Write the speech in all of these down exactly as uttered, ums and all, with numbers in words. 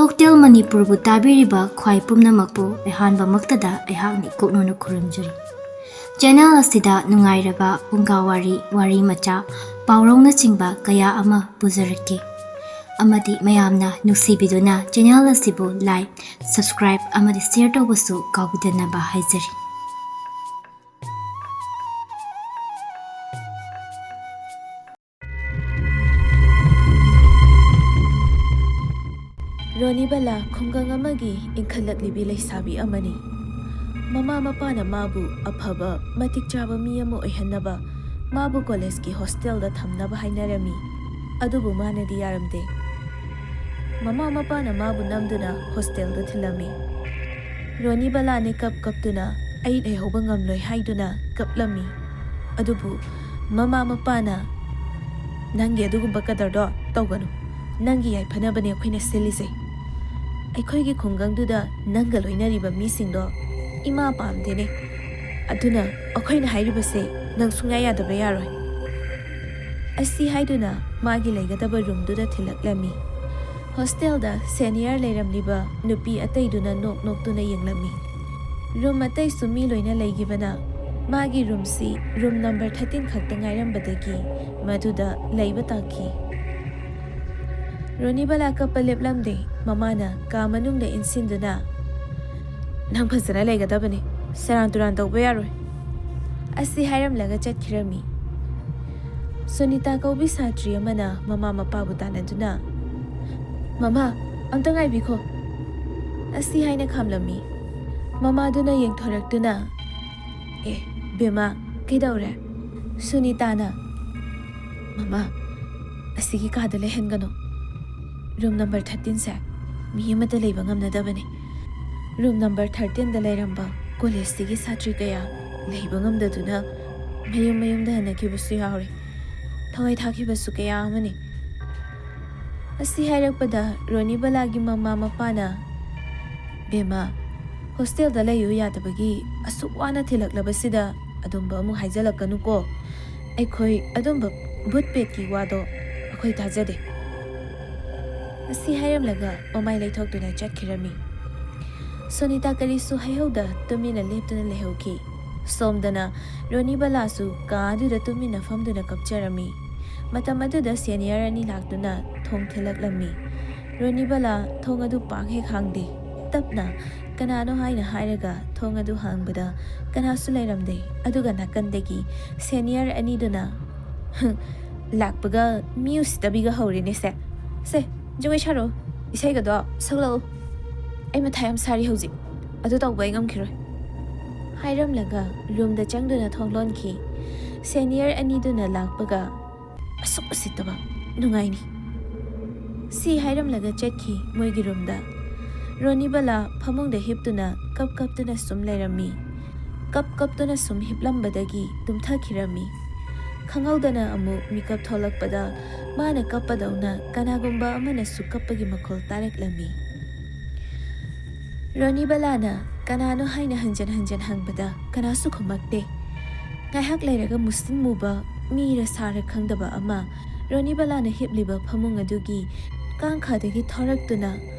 Hotel ꯃꯅꯤꯄꯨꯔꯕꯨ ꯇꯥꯕꯤꯔꯤꯕ ꯈ꯭ꯋꯥꯏ ꯄꯨꯝꯅꯃꯛꯄꯨ ꯑꯍꯥꯟꯕꯃꯛꯇꯗ ꯑꯩꯍꯥꯛꯅ ꯏꯀꯣꯛꯅꯅ ꯈꯨꯔꯨꯝꯖꯔꯤ꯫ ꯆꯦꯅꯦꯜ ꯑꯁꯤꯗ ꯅꯨꯡꯉꯥꯏꯔꯕ ꯐꯨꯡꯒꯥ ꯋꯥꯔꯤ, ꯋꯥꯔꯤ ꯃꯆꯥ, ꯄꯥꯎꯔꯧꯅꯆꯤꯡꯕ ꯀꯌꯥ ꯑꯃ ꯄꯨꯖꯔꯛꯀꯦ꯫ ꯑꯃꯗꯤ ꯃꯌꯥꯝꯅ ꯅꯨꯡꯁꯤꯕꯤꯗꯨꯅ ꯆꯦꯅꯦꯜ ꯑꯁꯤꯕꯨ like, subscribe ꯑꯃꯗꯤ share ꯇꯧꯕꯁꯨ ꯀꯥꯎꯕꯤꯗꯅꯕ ꯍꯥꯏꯖꯔꯤ꯫ ꯔꯣꯅꯤꯕꯂꯥ ꯈꯨꯡꯒꯪ ꯑꯃꯒꯤ ꯏꯟꯈꯠꯂꯛꯂꯤꯕꯤ ꯂꯩꯁꯥꯕꯤ ꯑꯃꯅꯤ꯫ ꯃꯃꯥ ꯃꯄꯥꯅ ꯃꯥꯕꯨ ꯑꯐꯕ, ꯃꯇꯤꯛ ꯆꯥꯕ ꯃꯤ ꯑꯃ ꯑꯣꯏꯍꯟꯅꯕ ꯃꯥꯕꯨ ꯀꯣꯂꯦꯖꯀꯤ ꯍꯣꯁꯇꯦꯜꯗ ꯊꯝꯅꯕ ꯍꯥꯏꯅꯔꯝꯃꯤ꯫ ꯑꯗꯨꯕꯨ ꯃꯥꯅꯗꯤ ꯌꯥꯔꯝꯗꯦ꯫ ꯃꯃꯥ ꯃꯄꯥꯅ ꯃꯥꯕꯨ ꯅꯝꯗꯨꯅ ꯍꯣꯁꯇꯦꯜꯗ ꯊꯤꯜꯂꯝꯃꯤ꯫ ꯔꯣꯅꯤꯕꯂꯥꯅ ꯀꯞ ꯀꯞꯇꯨꯅ ꯑꯩ ꯂꯩꯍꯧꯕ ꯉꯝꯂꯣꯏ ꯍꯥꯏꯗꯨꯅ ꯀꯞꯂꯝꯃꯤ꯫ ꯑꯗꯨꯕꯨ ꯃꯃꯥ ꯃꯄꯥꯅ, "ꯅꯪꯒꯤ ꯑꯗꯨꯒꯨꯝꯕ ꯀꯗꯔꯗꯣ ꯇꯧꯒꯅꯨ꯫ ꯅꯪꯒꯤ ꯌꯥꯏꯐꯅꯕꯅꯦ ꯑꯩꯈꯣꯏꯅ ꯁꯤꯜꯂꯤꯁꯦ꯫ ꯑꯩꯈꯣꯏꯒꯤ ꯈꯨꯡꯒꯪꯗꯨꯗ ꯅꯪꯒ ꯂꯣꯏꯅꯔꯤꯕ ꯃꯤꯁꯤꯡꯗꯣ ꯏꯃꯥ ꯄꯥꯝꯗꯦꯅꯦ꯫ ꯑꯗꯨꯅ ꯑꯩꯈꯣꯏꯅ ꯍꯥꯏꯔꯤꯕꯁꯦ ꯅꯪ ꯁꯨꯡꯌꯥ ꯌꯥꯗꯕ ꯌꯥꯔꯣꯏ"꯫ ꯑꯁꯤ ꯍꯥꯏꯗꯨꯅ ꯃꯥꯒꯤ ꯂꯩꯒꯗꯕ ꯔꯨꯝꯗꯨꯗ ꯊꯤꯜꯂꯛꯂꯝꯃꯤ꯫ ꯍꯣꯁꯇꯦꯜꯗ ꯁꯦꯅꯤꯌꯔ ꯂꯩꯔꯝꯂꯤꯕ ꯅꯨꯄꯤ ꯑꯇꯩꯗꯨꯅ ꯅꯣꯛ ꯅꯣꯛꯇꯨꯅ ꯌꯦꯡꯂꯝꯃꯤ꯫ ꯔꯨꯝ ꯑꯇꯩꯁꯨ ꯃꯤ ꯂꯣꯏꯅ ꯂꯩꯈꯤꯕꯅ ꯃꯥꯒꯤ ꯔꯨꯝꯁꯤ ꯔꯨꯝ ꯅꯝꯕꯔ thirteen ꯈꯛꯇ ꯉꯥꯏꯔꯝꯕꯗꯒꯤ ꯃꯗꯨꯗ ꯂꯩꯕ ꯇꯥꯈꯤ꯫ ꯔꯣꯅꯤꯕꯂꯥ ꯀꯞꯄ ꯂꯦꯞꯂꯝꯗꯦ꯫ ꯃꯃꯥꯅ ꯀꯥ ꯃꯅꯨꯡꯗ ꯏꯟꯁꯤꯟꯗꯨꯅ, "ꯅꯪ ꯐꯖꯅ ꯂꯩꯒꯗꯕꯅꯤ, ꯁꯦꯔꯥꯟ ꯇꯨꯔꯥꯟ ꯇꯧꯕ ꯌꯥꯔꯣꯏ" ꯑꯁꯤ ꯍꯥꯏꯔꯝꯂꯒ ꯆꯠꯈꯤꯔꯝꯃꯤ꯫ ꯁꯨꯅꯤꯇꯥ ꯀꯧꯕꯤ ꯁꯥꯇ꯭ꯔꯤ ꯑꯃꯅ ꯃꯃꯥ ꯃꯄꯥꯕꯨ ꯇꯥꯟꯅꯗꯨꯅ, "ꯃꯃꯥ, ꯑꯝꯇ ꯉꯥꯏꯕꯤꯈꯣ" ꯑꯁꯤ ꯍꯥꯏꯅ ꯈꯥꯝꯂꯝꯃꯤ꯫ ꯃꯃꯥꯗꯨꯅ ꯌꯦꯡꯊꯣꯔꯛꯇꯨꯅ, "ꯑꯦ, ꯕꯦꯝꯃ, ꯀꯩꯗꯧꯔꯦ?" ꯁꯨꯅꯤꯇꯥꯅ, "ꯃꯃꯥ, ꯑꯁꯤꯒꯤ ꯀꯥꯗ ꯂꯩꯍꯟꯒꯅꯨ꯫ ꯔꯨꯝ ꯅꯝꯕꯔ thirteen ꯁꯦ ꯃꯤ ꯑꯃꯠꯇ ꯂꯩꯕ ꯉꯝꯅꯗꯕꯅꯤ꯫ ꯔꯨꯝ ꯅꯝꯕꯔ thirteen ꯗ ꯂꯩꯔꯝꯕ ꯀꯣꯂꯦꯖꯁꯤꯒꯤ ꯁꯥꯇ꯭ꯔꯤ ꯀꯌꯥ ꯂꯩꯕ ꯉꯝꯗꯗꯨꯅ ꯃꯌꯨꯝ ꯃꯌꯨꯝꯗ ꯍꯟꯅꯈꯤꯕꯁꯨ ꯌꯥꯎꯔꯤ꯫ ꯊꯋꯥꯏ ꯊꯥꯈꯤꯕꯁꯨ ꯀꯌꯥ ꯑꯃꯅꯤ"꯫ ꯑꯁꯤ ꯍꯥꯏꯔꯛꯄꯗ ꯔꯣꯅꯤꯕꯂꯥꯒꯤ ꯃꯃꯥ ꯃꯄꯥꯅ, "ꯕꯦꯝꯃ, ꯍꯣꯁꯇꯦꯜꯗ ꯂꯩꯌꯨ ꯌꯥꯗꯕꯒꯤ ꯑꯁꯨꯛ ꯋꯥꯅ ꯊꯤꯜꯂꯛꯂꯕꯁꯤꯗ ꯑꯗꯨꯝꯕ ꯑꯃꯨꯛ ꯍꯥꯏꯖꯜꯂꯛꯀꯅꯨꯀꯣ꯫ ꯑꯩꯈꯣꯏ ꯑꯗꯨꯝꯕ ꯚꯨꯠ ꯄꯦꯠꯀꯤ ꯋꯥꯗꯣ ꯑꯩꯈꯣꯏ ꯇꯥꯖꯗꯦ"꯫ ꯑꯁꯤ ꯍꯥꯏꯔꯝꯂꯒ ꯃꯃꯥꯏ ꯂꯩꯊꯣꯛꯇꯨꯅ ꯆꯠꯈꯤꯔꯝꯃꯤ꯫ ꯁꯣꯅꯤꯇꯥ ꯀꯔꯤꯁꯨ ꯍꯥꯏꯍꯧꯗ ꯇꯨꯃꯤꯟꯅ ꯂꯦꯞꯇꯨꯅ ꯂꯩꯍꯧꯈꯤ꯫ ꯁꯣꯝꯗꯅ ꯔꯣꯅꯤꯕꯂꯥꯁꯨ ꯀꯥ ꯑꯗꯨꯗ ꯇꯨꯃꯤꯟꯅ ꯐꯝꯗꯨꯅ ꯀꯞꯆꯔꯝꯃꯤ꯫ ꯃꯇꯝ ꯑꯗꯨꯗ ꯁꯦꯅꯤꯌꯔ ꯑꯅꯤ ꯂꯥꯛꯇꯨꯅ ꯊꯣꯡ ꯊꯤꯜꯂꯛꯂꯝꯃꯤ꯫ ꯔꯣꯅꯤꯕꯂꯥ ꯊꯣꯡ ꯑꯗꯨ ꯄꯥꯛ ꯍꯦꯛ ꯍꯥꯡꯗꯦ꯫ ꯇꯞꯅ "ꯀꯅꯥꯅꯣ?" ꯍꯥꯏꯅ ꯍꯥꯏꯔꯒ ꯊꯣꯡ ꯑꯗꯨ ꯍꯥꯡꯕꯗ ꯀꯅꯥꯁꯨ ꯂꯩꯔꯝꯗꯦ꯫ ꯑꯗꯨꯒ ꯅꯥꯀꯟꯗꯒꯤ ꯁꯦꯅꯤꯌꯔ ꯑꯅꯤꯗꯨꯅ, "ꯍꯨꯝ, ꯂꯥꯛꯄꯒ ꯃꯤ ꯎꯁꯤꯠꯇꯕꯤꯒ ꯍꯧꯔꯦꯅꯦ ꯁꯦ꯫ ꯁꯦ, ꯖꯒꯣꯏ ꯁꯥꯔꯣ, ꯏꯁꯩꯒꯗꯣ ꯁꯛꯂꯛꯑꯣ꯫ ꯑꯩ ꯃꯊꯥ ꯌꯥꯝ ꯁꯥꯔꯤ ꯍꯧꯖꯤꯛ꯫ ꯑꯗꯨ ꯇꯧꯕ ꯑꯩ ꯉꯝꯈꯤꯔꯣꯏ," ꯍꯥꯏꯔꯝꯂꯒ ꯔꯨꯝꯗ ꯆꯪꯗꯨꯅ ꯊꯣꯡ ꯂꯣꯟꯈꯤ꯫ ꯁꯦꯅꯤꯌꯔ ꯑꯅꯤꯗꯨꯅ ꯂꯥꯛꯄꯒ, "ꯑꯁꯨꯛ ꯎꯁꯤꯠꯇꯕ, ꯅꯨꯡꯉꯥꯏꯅꯤ," ꯁꯤ ꯍꯥꯏꯔꯝꯂꯒ ꯆꯠꯈꯤ ꯃꯣꯏꯒꯤ ꯔꯨꯝꯗ꯫ ꯔꯣꯅꯤꯕꯂꯥ ꯐꯃꯨꯡꯗ ꯍꯤꯞꯇꯨꯅ ꯀꯞ ꯀꯞꯇꯨꯅ ꯁꯨꯝ ꯂꯩꯔꯝꯃꯤ꯫ ꯀꯞ ꯀꯞꯇꯨꯅ ꯁꯨꯝ ꯍꯤꯞꯂꯝꯕꯗꯒꯤ ꯇꯨꯝꯊꯈꯤꯔꯝꯃꯤ꯫ ꯈꯪꯍꯧꯗꯅ ꯑꯃꯨꯛ ꯃꯤꯀꯞ ꯊꯣꯛꯂꯛꯄꯗ ꯃꯥꯅ ꯀꯞꯄꯗꯧꯅ ꯀꯅꯥꯒꯨꯝꯕ ꯑꯃꯅꯁꯨ ꯀꯞꯄꯒꯤ ꯃꯈꯣꯜ ꯇꯥꯔꯛꯂꯝꯃꯤ꯫ ꯔꯣꯅꯤꯕꯂꯥꯅ "ꯀꯅꯥꯅꯣ?" ꯍꯥꯏꯅ ꯍꯟꯖꯟ ꯍꯟꯖꯟ ꯍꯪꯕꯗ ꯀꯅꯥꯁꯨ ꯈꯨꯝꯃꯛꯇꯦ꯫ ꯉꯥꯏꯍꯥꯛ ꯂꯩꯔꯒ ꯃꯨꯁꯤꯟ ꯃꯨꯕ, ꯃꯤꯔ ꯁꯥꯔ ꯈꯪꯗꯕ ꯑꯃ ꯔꯣꯅꯤꯕꯂꯥꯅ ꯍꯤꯞꯂꯤꯕ ꯐꯃꯨꯡ ꯑꯗꯨꯒꯤ ꯀꯥꯡꯈꯥꯗꯒꯤ ꯊꯣꯔꯛꯇꯨꯅ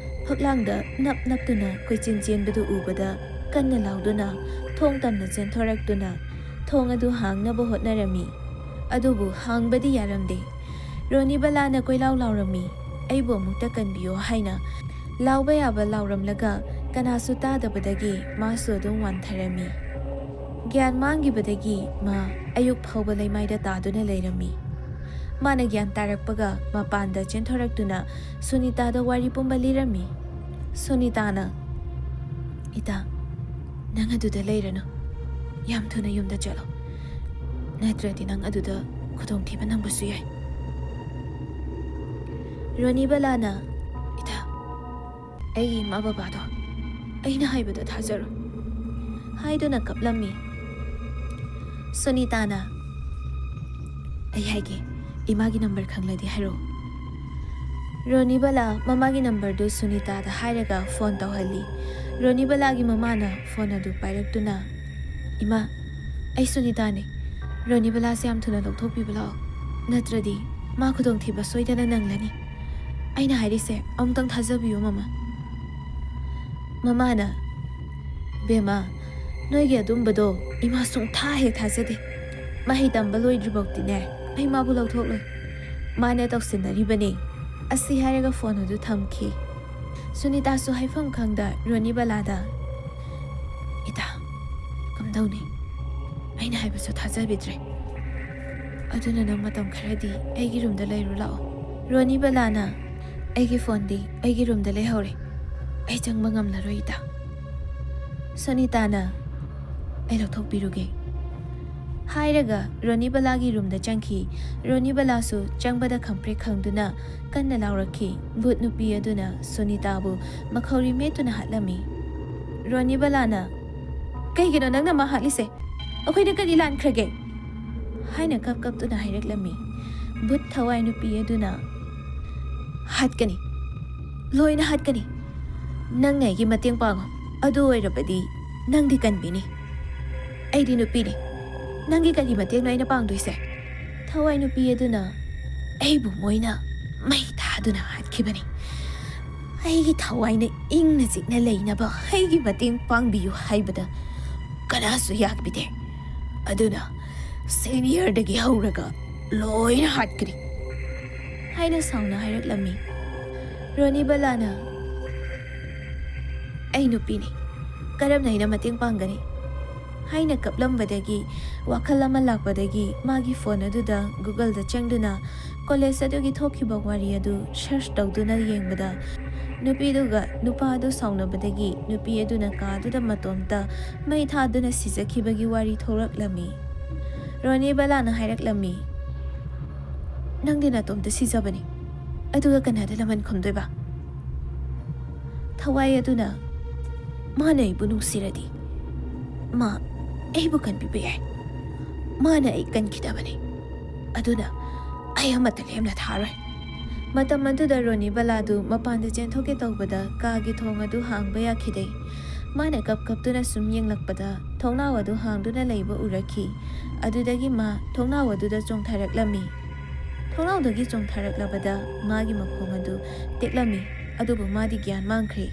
ꯐꯛꯂꯥꯡꯗ ꯅꯞ ꯅꯞꯇꯨꯅ ꯀꯣꯏꯆꯦꯟ ꯆꯦꯟꯕꯗꯨ ꯎꯕꯗ ꯀꯟꯅ ꯂꯥꯎꯗꯨꯅ ꯊꯣꯡ ꯇꯝꯅ ꯆꯦꯟꯊꯣꯔꯛꯇꯨꯅ ꯊꯣꯡ ꯑꯗꯨ ꯍꯥꯡꯅꯕ ꯍꯣꯠꯅꯔꯝꯃꯤ꯫ ꯑꯗꯨꯕꯨ ꯍꯥꯡꯕꯗꯤ ꯌꯥꯔꯝꯗꯦ꯫ ꯔꯣꯅꯤꯕꯂꯥꯅ ꯀꯣꯏꯂꯥꯎ ꯂꯥꯎꯔꯝꯃꯤ, "ꯑꯩꯕꯨ ꯑꯃꯨꯛꯇ ꯀꯟꯕꯤꯌꯣ" ꯍꯥꯏꯅ꯫ ꯂꯥꯎꯕ ꯌꯥꯕ ꯂꯥꯎꯔꯝꯂꯒ ꯀꯅꯥꯁꯨ ꯇꯥꯗꯕꯗꯒꯤ ꯃꯥꯁꯨ ꯑꯗꯨꯝ ꯋꯥꯟꯊꯔꯝꯃꯤ꯫ ꯒ꯭ꯌꯥꯟ ꯃꯥꯡꯈꯤꯕꯗꯒꯤ ꯃꯥ ꯑꯌꯨꯛ ꯐꯥꯎꯕ ꯂꯩꯃꯥꯏꯗ ꯇꯥꯗꯨꯅ ꯂꯩꯔꯝꯃꯤ꯫ ꯃꯥꯅ ꯒ꯭ꯌꯥꯟ ꯇꯥꯔꯛꯄꯒ ꯃꯄꯥꯟꯗ ꯆꯦꯟꯊꯣꯔꯛꯇꯨꯅ ꯁꯨꯅꯤꯇꯥꯗ ꯋꯥꯔꯤ ꯄꯨꯝꯕ ꯂꯤꯔꯝꯃꯤ꯫ ꯁꯨꯅꯤꯇꯥꯅ, "ꯏꯇꯥ, ꯅꯪ ꯑꯗꯨꯗ ꯂꯩꯔꯅꯨ꯫ ꯌꯥꯝ ꯊꯨꯅ ꯌꯨꯝꯗ ꯆꯠꯂꯣ꯫ ꯅꯠꯇ꯭ꯔꯗꯤ ꯅꯪ ꯑꯗꯨꯗ ꯈꯨꯗꯣꯡꯊꯤꯕ ꯅꯪꯕꯁꯨ ꯌꯥꯏ꯫" ꯔꯣꯅꯤꯕꯂꯥꯅ, "ꯏꯇꯥ, ꯑꯩꯒꯤ ꯏꯃꯥ ꯕꯕꯥꯗꯣ ꯑꯩꯅ ꯍꯥꯏꯕꯗꯣ ꯊꯥꯖꯔꯣ," ꯍꯥꯏꯗꯨꯅ ꯀꯞꯂꯝꯃꯤ꯫ ꯁꯨꯅꯤꯇꯥꯅ, "ꯑꯩ ꯍꯥꯏꯒꯦ, ꯏꯃꯥꯒꯤ ꯅꯝꯕꯔ ꯈꯪꯂꯗꯤ ꯍꯥꯏꯔꯛꯑꯣ꯫" ꯔꯣꯅꯤꯕꯂꯥ ꯃꯃꯥꯒꯤ ꯅꯝꯕꯔꯗꯨ ꯁꯨꯅꯤꯇꯥꯗ ꯍꯥꯏꯔꯒ ꯐꯣꯟ ꯇꯧꯍꯜꯂꯤ꯫ ꯔꯣꯅꯤꯕꯂꯥꯒꯤ ꯃꯃꯥꯅ ꯐꯣꯟ ꯑꯗꯨ ꯄꯥꯏꯔꯛꯇꯨꯅ, "ꯏꯃꯥ, ꯑꯩ ꯁꯨꯅꯤꯇꯥꯅꯦ꯫ ꯔꯣꯅꯤꯕꯂꯥꯁꯦ ꯌꯥꯝ ꯊꯨꯅ ꯂꯧꯊꯣꯛꯄꯤꯕ ꯂꯥꯛꯑꯣ, ꯅꯠꯇ꯭ꯔꯗꯤ ꯃꯥ ꯈꯨꯗꯣꯡꯊꯤꯕ ꯁꯣꯏꯗꯅ ꯅꯪꯂꯅꯤ꯫ ꯑꯩꯅ ꯍꯥꯏꯔꯤꯁꯦ ꯑꯃꯨꯛꯇꯪ ꯊꯥꯖꯕꯤꯌꯨ, ꯃꯃꯥ꯫ ꯃꯃꯥꯅ, "ꯕꯦꯝꯃ, ꯅꯣꯏꯒꯤ ꯑꯗꯨꯝꯕꯗꯣ ꯏꯃꯥ ꯁꯨꯡꯊꯥ ꯍꯦꯛ ꯊꯥꯖꯗꯦ꯫ ꯃꯍꯩ ꯇꯝꯕ ꯂꯣꯏꯗ꯭ꯔꯤꯐꯥꯎꯗꯤꯅꯦ ꯑꯩ ꯃꯥꯕꯨ ꯂꯧꯊꯣꯛꯂꯣꯏ꯫ ꯃꯥꯅ ꯇꯧꯁꯤꯟꯅꯔꯤꯕꯅꯤ"꯫ ꯑꯁꯤ ꯍꯥꯏꯔꯒ ꯐꯣꯟ ꯑꯗꯨ ꯊꯝꯈꯤ꯫ ꯁꯨꯅꯤꯇꯥꯁꯨ ꯍꯥꯏꯐꯝ ꯈꯪꯗ ꯔꯣꯅꯤꯕꯂꯥꯗ, "ꯏꯇꯥ, ꯀꯝꯗꯧꯅꯤ? ꯑꯩꯅ ꯍꯥꯏꯕꯁꯨ ꯊꯥꯖꯕꯤꯗ꯭ꯔꯦ꯫ ꯑꯗꯨꯅ ꯅꯪ ꯃꯇꯝ ꯈꯔꯗꯤ ꯑꯩꯒꯤ ꯔꯨꯝꯗ ꯂꯩꯔꯨ ꯂꯥꯛꯑꯣ"꯫ ꯔꯣꯅꯤꯕꯂꯥꯅ, "ꯑꯩꯒꯤ ꯐꯣꯟꯗꯤ ꯑꯩꯒꯤ ꯔꯨꯝꯗ ꯂꯩꯍꯧꯔꯦ꯫ ꯑꯩ ꯆꯪꯕ ꯉꯝꯂꯔꯣꯏ, ꯏꯇꯥ"꯫ ꯁꯨꯅꯤꯇꯥꯅ, "ꯑꯩ ꯂꯧꯊꯣꯛꯄꯤꯔꯨꯒꯦ" ꯍꯥꯏꯔꯒ ꯔꯣꯅꯤꯕꯂꯥꯒꯤ ꯔꯨꯝꯗ ꯆꯪꯈꯤ꯫ ꯔꯣꯅꯤꯕꯂꯥꯁꯨ ꯆꯪꯕꯗ ꯈꯪꯄ꯭ꯔꯦꯛ ꯈꯪꯗꯨꯅ ꯀꯟꯅ ꯂꯥꯎꯔꯛꯈꯤ꯫ ꯚꯨꯠ ꯅꯨꯄꯤ ꯑꯗꯨꯅ ꯁꯨꯅꯤꯇꯥꯕꯨ ꯃꯈꯧꯔꯤ ꯃꯦꯠꯇꯨꯅ ꯍꯥꯠꯂꯝꯃꯤ꯫ ꯔꯣꯅꯤꯕꯂꯥꯅ, "ꯀꯩꯒꯤꯅꯣ ꯅꯪꯅ ꯃꯥ ꯍꯥꯠꯂꯤꯁꯦ? ꯑꯩꯈꯣꯏꯅ ꯀꯔꯤ ꯂꯥꯟꯈ꯭ꯔꯒꯦ?" ꯍꯥꯏꯅ ꯀꯞ ꯀꯞꯇꯨꯅ ꯍꯥꯏꯔꯛꯂꯝꯃꯤ꯫ ꯚꯨꯠ ꯊꯋꯥꯏ ꯅꯨꯄꯤ ꯑꯗꯨꯅ, "ꯍꯥꯠꯀꯅꯤ, ꯂꯣꯏꯅ ꯍꯥꯠꯀꯅꯤ꯫ ꯅꯪꯅ ꯑꯩꯒꯤ ꯃꯇꯦꯡ ꯄꯥꯡꯉꯨ, ꯑꯗꯨ ꯑꯣꯏꯔꯕꯗꯤ ꯅꯪꯗꯤ ꯀꯟꯕꯤꯅꯤ꯫ ꯑꯩꯗꯤ ꯅꯨꯄꯤꯅꯤ, ꯅꯪꯒꯤ ꯀꯔꯤ ꯃꯇꯦꯡꯅꯣ ꯑꯩꯅ ꯄꯥꯡꯗꯣꯏꯁꯦ?" ꯊꯋꯥꯏ ꯅꯨꯄꯤ ꯑꯗꯨꯅ, "ꯑꯩꯕꯨ ꯃꯣꯏꯅ ꯃꯩ ꯊꯥꯗꯨꯅ ꯍꯥꯠꯈꯤꯕꯅꯤ꯫ ꯑꯩꯒꯤ ꯊꯋꯥꯏꯅ ꯏꯪꯅ ꯆꯤꯛꯅ ꯂꯩꯅꯕ ꯑꯩꯒꯤ ꯃꯇꯦꯡ ꯄꯥꯡꯕꯤꯌꯨ ꯍꯥꯏꯕꯗ ꯀꯅꯥꯁꯨ ꯌꯥꯕꯤꯗꯦ꯫ ꯑꯗꯨꯅ ꯁꯦꯅꯤꯌꯔꯗꯒꯤ ꯍꯧꯔꯒ ꯂꯣꯏꯅ ꯍꯥꯠꯀꯅꯤ" ꯍꯥꯏꯅ ꯁꯥꯎꯅ ꯍꯥꯏꯔꯛꯂꯝꯃꯤ꯫ ꯔꯣꯅꯤꯕꯂꯥꯅ, "ꯑꯩ ꯅꯨꯄꯤꯅꯤ, ꯀꯔꯝꯅ ꯑꯩꯅ ꯃꯇꯦꯡ ꯄꯥꯡꯒꯅꯤ?" ꯍꯥꯏꯅ ꯀꯞꯂꯝꯕꯗꯒꯤ ꯋꯥꯈꯜ ꯑꯃ ꯂꯥꯛꯄꯗꯒꯤ ꯃꯥꯒꯤ ꯐꯣꯟ ꯑꯗꯨꯗ ꯒꯨꯒꯜꯗ ꯆꯪꯗꯨꯅ ꯀꯣꯂꯦꯖ ꯑꯗꯨꯒꯤ ꯊꯣꯛꯈꯤꯕ ꯋꯥꯔꯤ ꯑꯗꯨ ꯁꯔꯆ ꯇꯧꯗꯨꯅ ꯌꯦꯡꯕꯗ, ꯅꯨꯄꯤꯗꯨꯒ ꯅꯨꯄꯥ ꯑꯗꯨ ꯁꯥꯎꯅꯕꯗꯒꯤ ꯅꯨꯄꯤ ꯑꯗꯨꯅ ꯀꯥ ꯑꯗꯨꯗ ꯃꯇꯣꯝꯇ ꯃꯩ ꯊꯥꯗꯨꯅ ꯁꯤꯖꯈꯤꯕꯒꯤ ꯋꯥꯔꯤ ꯊꯣꯛꯂꯛꯂꯝꯃꯤ꯫ ꯔꯣꯅꯤꯕꯂꯥꯅ ꯍꯥꯏꯔꯛꯂꯝꯃꯤ, "ꯅꯪꯗꯤ ꯅꯇꯣꯝꯇ ꯁꯤꯖꯕꯅꯤ, ꯑꯗꯨꯒ ꯀꯅꯥꯗ ꯂꯃꯟ ꯈꯨꯝꯗꯣꯏꯕ?" ꯊꯋꯥꯏ ꯑꯗꯨꯅ, "ꯃꯥꯅ ꯑꯩꯕꯨ ꯅꯨꯡꯁꯤꯔꯗꯤ ꯃꯥ ꯑꯩꯕꯨ ꯀꯟꯕꯤꯕ ꯌꯥꯏ꯫ ꯃꯥꯅ ꯑꯩ ꯀꯟꯈꯤꯗꯕꯅꯤ꯫ ꯑꯗꯨꯅ ꯑꯩ ꯑꯃꯠꯇ ꯂꯦꯝꯅ ꯊꯥꯔꯣꯏ"꯫ ꯃꯇꯝ ꯑꯗꯨꯗ ꯔꯣꯅꯤꯕꯂꯥꯗꯨ ꯃꯄꯥꯟꯗ ꯆꯦꯟꯊꯣꯛꯀꯦ ꯇꯧꯕꯗ ꯀꯥꯒꯤ ꯊꯣꯡ ꯑꯗꯨ ꯍꯥꯡꯕ ꯌꯥꯈꯤꯗꯦ꯫ ꯃꯥꯅ ꯀꯞ ꯀꯞꯇꯨꯅ ꯁꯨꯝ ꯌꯦꯡꯂꯛꯄꯗ ꯊꯣꯡꯅꯥꯎ ꯑꯗꯨ ꯍꯥꯡꯗꯨꯅ ꯂꯩꯕ ꯎꯔꯛꯈꯤ꯫ ꯑꯗꯨꯗꯒꯤ ꯃꯥ ꯊꯣꯡꯅꯥꯎ ꯑꯗꯨꯗ ꯆꯣꯡꯊꯔꯛꯂꯝꯃꯤ꯫ ꯊꯣꯡꯅꯥꯎꯗꯒꯤ ꯆꯣꯡꯊꯔꯛꯂꯕꯗ ꯃꯥꯒꯤ ꯃꯈꯣꯡ ꯑꯗꯨ ꯇꯦꯛꯂꯝꯃꯤ꯫ ꯑꯗꯨꯕꯨ ꯃꯥꯗꯤ ꯒ꯭ꯌꯥꯟ ꯃꯥꯡꯈ꯭ꯔꯦ꯫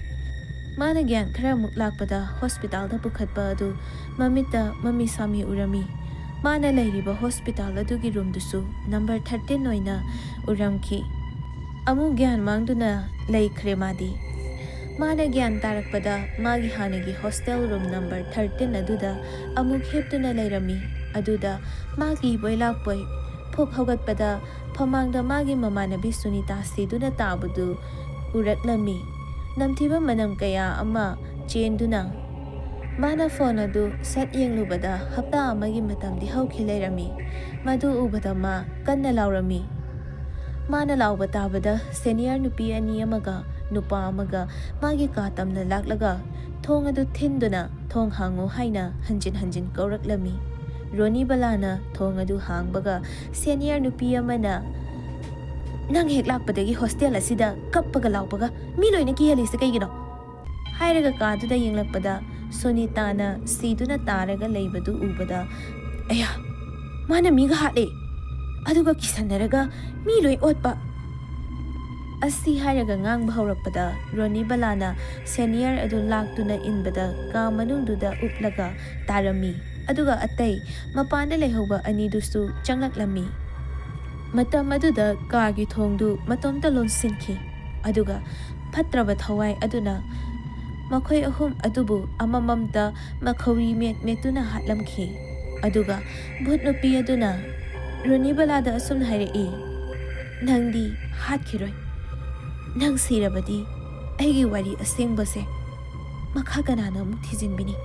ꯃꯥꯅ ꯒ꯭ꯌꯥꯟ ꯈꯔ ꯑꯃꯨꯛ ꯂꯥꯛꯄꯗ ꯍꯣꯁꯄꯤꯇꯥꯜꯗ ꯄꯨꯈꯠꯄ ꯑꯗꯨ ꯃꯃꯤꯠꯇ ꯃꯃꯤ ꯁꯥꯃꯤ ꯎꯔꯝꯃꯤ꯫ ꯃꯥꯅ ꯂꯩꯔꯤꯕ ꯍꯣꯁꯄꯤꯇꯥꯜ ꯑꯗꯨꯒꯤ ꯔꯨꯝꯗꯨꯁꯨ ꯅꯝꯕꯔ ꯊꯥꯔꯇꯤꯟ ꯑꯣꯏꯅ ꯎꯔꯝꯈꯤ꯫ ꯑꯃꯨꯛ ꯒ꯭ꯌꯥꯟ ꯃꯥꯡꯗꯨꯅ ꯂꯩꯈ꯭ꯔꯦ ꯃꯥꯗꯤ꯫ ꯃꯥꯅ ꯒ꯭ꯌꯥꯟ ꯇꯥꯔꯛꯄꯗ ꯃꯥꯒꯤ ꯍꯥꯟꯅꯒꯤ ꯍꯣꯁꯇꯦꯜ ꯔꯨꯝ ꯅꯝꯕꯔ ꯊꯥꯔꯇꯤꯟ ꯑꯗꯨꯗ ꯑꯃꯨꯛ ꯍꯤꯞꯇꯨꯅ ꯂꯩꯔꯝꯃꯤ꯫ ꯑꯗꯨꯗ ꯃꯥ ꯀꯤꯕꯣꯏ ꯂꯥꯛꯄꯣꯏ ꯐꯨꯛ ꯍꯧꯒꯠꯄꯗ ꯐꯃꯥꯡꯗ ꯃꯥꯒꯤ ꯃꯃꯥꯟꯅꯕꯤ ꯁꯨꯅꯤꯇꯥ ꯁꯤꯗꯨꯅ ꯇꯥꯕꯗꯨ ꯎꯔꯛꯂꯝꯃꯤ꯫ ꯅꯝꯊꯤꯕ ꯃꯅꯝ ꯀꯌꯥ ꯑꯃ ꯆꯦꯟꯗꯨꯅ ꯃꯥꯅ ꯐꯣꯟ ꯑꯗꯨ ꯁꯠ ꯌꯦꯡꯂꯨꯕꯗ ꯍꯞꯇꯥ ꯑꯃꯒꯤ ꯃꯇꯝꯗꯤ ꯍꯧꯈꯤ ꯂꯩꯔꯝꯃꯤ꯫ ꯃꯗꯨ ꯎꯕꯗ ꯃꯥ ꯀꯟꯅ ꯂꯥꯎꯔꯝꯃꯤ꯫ ꯃꯥꯅ ꯂꯥꯎꯕ ꯇꯥꯕꯗ ꯁꯦꯅꯤꯌꯔ ꯅꯨꯄꯤ ꯑꯅꯤ ꯑꯃꯒ ꯅꯨꯄꯥ ꯑꯃꯒ ꯃꯥꯒꯤ ꯀꯥ ꯇꯝꯅ ꯂꯥꯛꯂꯒ ꯊꯣꯡ ꯑꯗꯨ ꯊꯤꯟꯗꯨꯅ "ꯊꯣꯡ ꯍꯥꯡꯉꯨ" ꯍꯥꯏꯅ ꯍꯟꯖꯤꯟ ꯍꯟꯖꯤꯟ ꯀꯧꯔꯛꯂꯝꯃꯤ꯫ ꯔꯣꯅꯤꯕꯂꯥꯅ ꯊꯣꯡ ꯑꯗꯨ ꯍꯥꯡꯕꯒ ꯁꯦꯅꯤꯌꯔ ꯅꯨꯄꯤ ꯑꯃꯅ, "ꯅꯪ ꯍꯦꯛ ꯂꯥꯛꯄꯗꯒꯤ ꯍꯣꯁꯇꯦꯜ ꯑꯁꯤꯗ ꯀꯞꯄꯒ ꯂꯥꯎꯕꯒ ꯃꯤ ꯂꯣꯏꯅ ꯀꯤꯍꯜꯂꯤꯁꯦ ꯀꯩꯒꯤꯅꯣ?" ꯍꯥꯏꯔꯒ ꯀꯥꯗꯨꯗ ꯌꯦꯡꯂꯛꯄꯗ ꯁꯨꯅꯤꯇꯥꯅ ꯁꯤꯗꯨꯅ ꯇꯥꯔꯒ ꯂꯩꯕꯗꯨ ꯎꯕꯗ, "ꯑꯌꯥ, ꯃꯥꯅ ꯃꯤꯒ ꯍꯥꯠꯂꯦ, ꯑꯗꯨꯒ ꯀꯤꯁꯟꯅꯔꯒ ꯃꯤ ꯂꯣꯏ ꯑꯣꯠꯄ!" ꯑꯁꯤ ꯍꯥꯏꯔꯒ ꯉꯥꯡꯕ ꯍꯧꯔꯛꯄꯗ ꯔꯣꯅꯤꯕꯂꯥꯅ ꯁꯦꯅꯤꯌꯔ ꯑꯗꯨ ꯂꯥꯛꯇꯨꯅ ꯏꯟꯕꯗ ꯀꯥ ꯃꯅꯨꯡꯗꯨꯗ ꯎꯞꯂꯒ ꯇꯥꯔꯝꯃꯤ꯫ ꯑꯗꯨꯒ ꯑꯇꯩ ꯃꯄꯥꯟꯗ ꯂꯩꯍꯧꯕ ꯑꯅꯤꯗꯨꯁꯨ ꯆꯪꯂꯛꯂꯝꯃꯤ꯫ ꯃꯇꯝ ꯑꯗꯨꯗ ꯀꯥꯒꯤ ꯊꯣꯡꯗꯨ ꯃꯇꯣꯝꯇ ꯂꯣꯟꯁꯤꯟꯈꯤ꯫ ꯑꯗꯨꯒ ꯐꯠꯇ꯭ꯔꯕ ꯊꯋꯥꯏ ꯑꯗꯨꯅ ꯃꯈꯣꯏ ꯑꯍꯨꯝ ꯑꯗꯨꯕꯨ ꯑꯃꯃꯝꯇ ꯃꯈꯧꯔꯤ ꯃꯦꯠ ꯃꯦꯠꯇꯨꯅ ꯍꯥꯠꯂꯝꯈꯤ꯫ ꯑꯗꯨꯒ ꯚꯨꯠ ꯅꯨꯄꯤ ꯑꯗꯨꯅ ꯔꯣꯅꯤꯕꯂꯥꯗ ꯑꯁꯨꯝꯅ ꯍꯥꯏꯔꯛꯏ, "ꯅꯪꯗꯤ ꯍꯥꯠꯈꯤꯔꯣꯏ꯫ ꯅꯪ ꯁꯤꯔꯕꯗꯤ ꯑꯩꯒꯤ ꯋꯥꯔꯤ ꯑꯁꯦꯡꯕꯁꯦ ꯃꯈꯥ ꯀꯅꯥꯅ ꯑꯃꯨꯛ ꯊꯤꯖꯤꯟꯕꯤꯅꯤ?"